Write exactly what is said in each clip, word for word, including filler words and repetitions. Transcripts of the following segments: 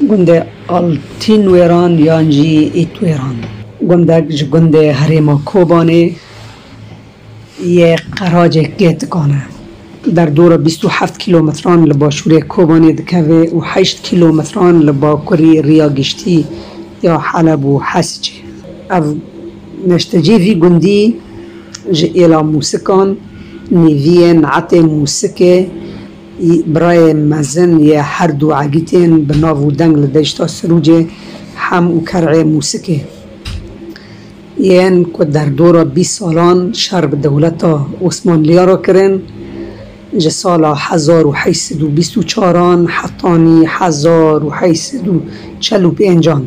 Gundê Altînwêran yan jî Îtwêran. Gundek ji gundê herêma Kobanê yê qeracê kêtikan e. Derdora bîst û heft kîlometran li başûrê Kobanê dikeve û heşt kîlometran li bakurî riya giştî ya Heleb û Hesicê. Ev neştecê vî gundî ji êla Mûsikan, nêviyên Etê Mûsikê, birayê mezin yê her du egîtên bi nav û deng li deşta Sirûcê, Hem û Ker'ê Mûsikê, yên ku derdora bîst salan şer bi dewleta Osmanliya re kirin, ji sala hezar û heşt sed û bîst û çaran hetanî hezar û heşt sed û çel û pêncan.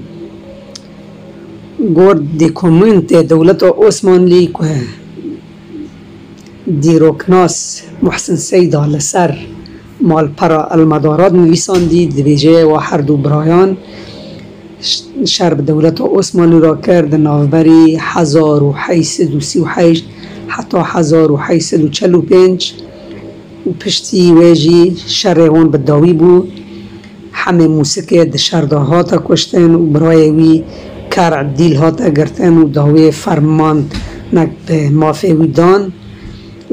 Gor dêkomûntê dewleta Osmanlî ku dîroknas Muhsin Seyda li ser malpera Elmedara dinivîsandî, dibêje wa her du birayan ş-, şer bi dewleta Osmanlî re kir di navberî hezar û heşt sed û sî û heşt heta hezar û heşt sed û çel û pênc û piştî wê jî şerê wan bi dawî bû. Hemê Mûsikê di şer de hate kuştin û birayê wî Ker'dîl hate girtin û dawiyê fermanek bi mafê wî dan,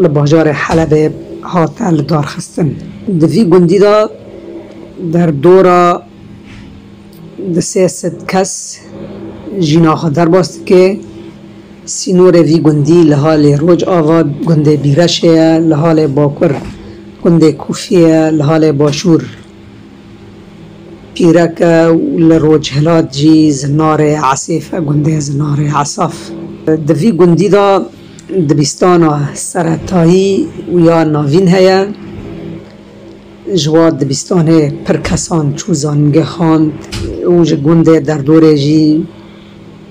li bajarê Helebê hate lidarxistin. Di vî gundî de derdora di sê sed kes jîna xwe derbas dike. Sînorê vî gundî li halê roj ava gundê Bîreşê ye, li halê bakur gundê Kûfî ye, li halê başûr Pîrek e û li rojhilat jî Zinarê Esêf e, gundê Zinarê Esaf. Di vî gundî de dibistana seretayî û ya navîn heye. Ji wa dibistanê pir kesan çû zanîngeh xwend û ji gundê derdorê jî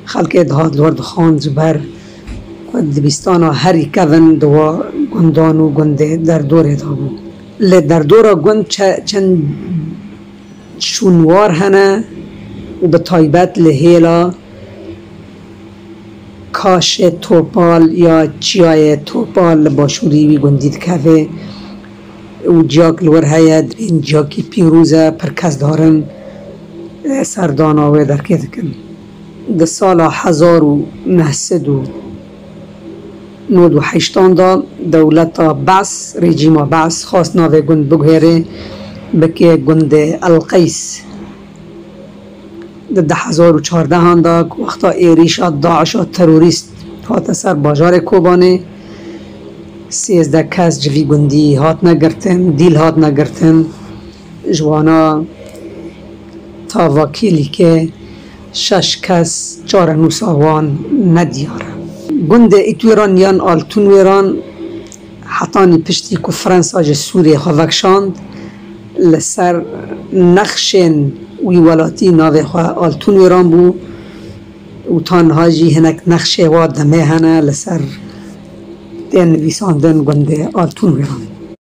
xelkê dihat li wir dixwend, ji ber ku dibistana herî kevin di wa gundan û gundê derdorê de bû. Li derdora gund çe-, çend şûnwar hene û bi taybet li hêla Kaşê Topal ya Çiyayê Topal li başûrî wî gundî dikeve û ciyek li wir heye, dibên ciyekî pîroz e, pir kes diharin serdana wê derkê dikin. Di sala hezar û neh sed û nod û heştan de dewleta Be's, rejîma Be's, xwest navê gund biguhêre, bike gundê El Qeys. Di du hezar û çardehan de ku wexta êrîşa DAIŞa terorîst hate ser bajarê Kobanê, sêzdeh kes ji vî gundî hatine girtin, dîl hatine girtin. Ji wana ta vakêlîkê şeş kes çarenûsa wan nediyar e. Gundê Îtwêran yan Altûnwêran hetanî piştî ku Fransa ji Sûriyê xwe vekişand, li ser nexşên wî welatî navê xwe Altûnwêran bû û ta niha jî hinek nexşê wa demê hene li ser tên nivîsandin gundê Altûnwêran.